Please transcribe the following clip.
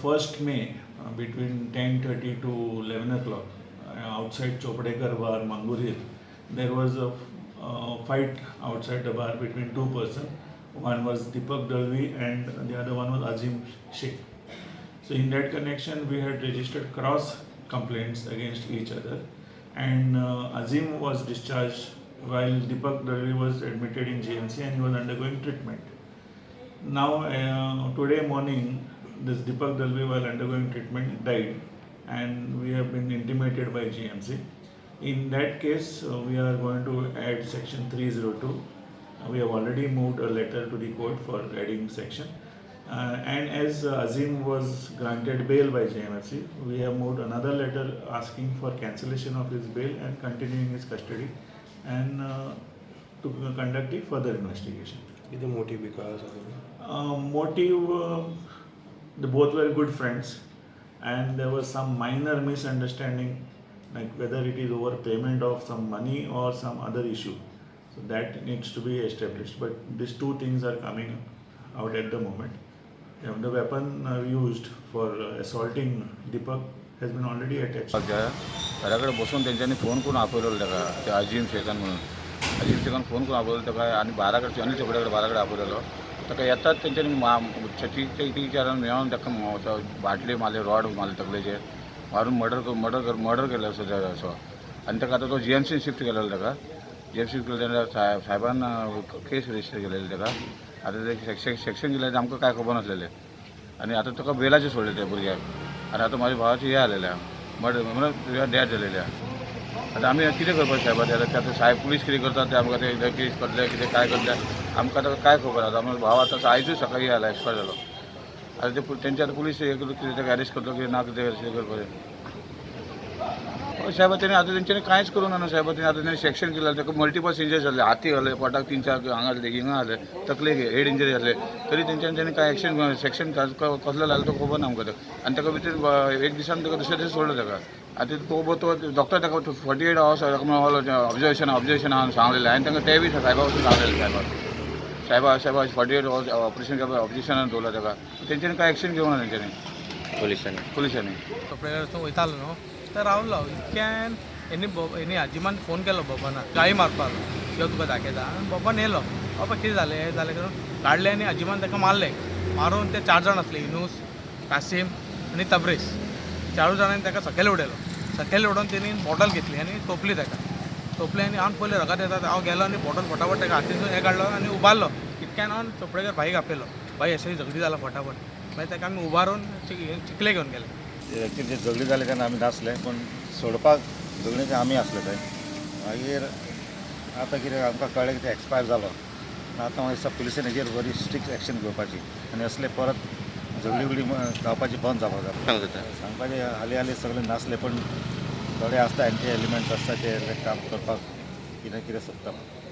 1st May, between 10:30 to 11 o'clock, outside Chopdekar Bar, Mangor Hill, there was a fight outside the bar between two persons. One was Deepak Dalvi and the other one was Azim Sheikh. So in that connection, we had registered cross complaints against each other, and Azim was discharged while Deepak Dalvi was admitted in GMC and he was undergoing treatment. Now, today morning, this Deepak Dalvi, while undergoing treatment, died, and we have been intimated by GMC. In that case, we are going to add section 302. We have already moved a letter to the court for adding section. And as Azim was granted bail by JMFC, we have moved another letter asking for cancellation of his bail and continuing his custody and to conduct a further investigation. कितें motive बी कळ्ळो आसा तुका? Motive, the both were good friends, and there was some minor misunderstanding, like whether it is over payment of some money or some other issue. So that needs to be established. But these two things are coming out at the moment. The weapon used for assaulting Deepak has been already attached. घरा कडेन बसून तेंच्यांनी phone करून आपयलेलो ताका, त्या अजीम शेखान म्हणून. अजीम Shekhan phone करून आपयलो ताका आनी बारा कडेन, अनिल चोपड्या कडेन 12 कडेन आपयलेलो ताका. येतात तेंच्यांनी 3-4 मेळोन ताका बाटली मारली, रॉड मारले तकलेचेर मारून मर्डर केलो असो असो. आनी ताका आतां तो जीएमसीन शिफ्ट केलेलो. ताका जीएमसी शिफ्ट केलें तेन्ना साहेबान केस रजिस्टर केलेली ताका. आतां ते सेक्शन केलें ते आमकां कांय खबर नासलेलें आनी आतां ताका बेलाचेर सोडलें त्या भुरग्याक. आनी आतां म्हाज्या भावाचें हें जालेलें आहा, मर्डर म्हणून डॅथ जालेलें आहा. आतां आमी कितें करपाक साहेब? आतां आतां साहेब पुलीस कितें करतात ते आमकां ते केस करतले, कितें काय करतले, आमकां आतां कांय खबर. आतां आमचो भाव आतां आयजूच सकाळीं जालो, एक्सपायर जालो. आतां ते तेंचे आतां पुलीस हे कितें ताका अरेस्ट करतलो कितें ना, कितें कितें करपाचें? हय साहेब, तेणी आतां तेंच्यांनी कांयच करूंक ना न्हू साहेब. तेणी आतां तेणी सेक्शन केलें, ताका मल्टिपल इंजरी जाल्ले, हाती घाले, पोटाक तीन चार हांगा जाले, हिंगा जाले, तकलेक हेड इंजरी जाले, तरी तेंच्यांनी तेणी कांय एक्शन सेक्शन कसलो लायलो तो खबर ना आमकां. आनी ताका भितर एक दिसान ताका दुसऱ्या दिसा सोडलो ताका. आतां तो तो डॉक्टर ताका 48 आवर्स ऑब्जर्वेशन आहा सांगलेलें. आनी तांकां तें बी सायबा वचून सांगलेलें, सायबा सायबा सायबा, 48 आवर्स ऑपरेशन करपाक ऑब्जर्वेशनान दवरला ताका. तेंच्यांनी कांय एक्शन घेवना तेंच्यांनी. पुलिसांनी. पुलिसांनी. चोपडेकर वचून वयतालो न्हू, तर रावलो. इतक्यान हेणी हेणी आजिमान फोन केलो बबनाक, गाळी मारपाक लागलो, यो तुका दाखयता. आनी बबन येयलो, बाबा कितें जालें, हें जालें करून काडलें आनी अजिमान ताका मारलें. मारून ते चार जाण आसले, इनूस, कासीम आनी तब्रेस, चारूय जाणांनी ताका सकयल उडयलो. सकयल उडोवन तेणी बॉटल घेतली आनी तोपली ताका. तोपली आनी हांव पयलें रगत येता, हांव गेलो आनी बॉटल फटाफट ताका हातीसून हें काडलो आनी उबारलो. इतक्यान हांव चोपडेकर भाईक आपयलो, भाई अशें झगडी जाला, फटाफट. मागीर ताका आमी उबारून चिखले घेवन गेले. एक्चुली जे झगडी जाले तेन्ना आमी नासले, पूण सोडपाक झगडीचे आमी आसले थंय. मागीर आतां कितें आमकां कळ्ळें की ते एक्सपायर जालो. आतां म्हाका दिसता पुलिसेन हेजेर बरी स्ट्रिक्ट एक्शन घेवपाची आनी असले परत झगडी बिगडी जावपाची बंद जावपाक जाय. सांगता. सांगपाचें, हालीं हालीं सगळे नासले, पूण थोडे आसता एंटी एलिमेंट्स आसता, ते काम करपाक कितें कितें सोदता.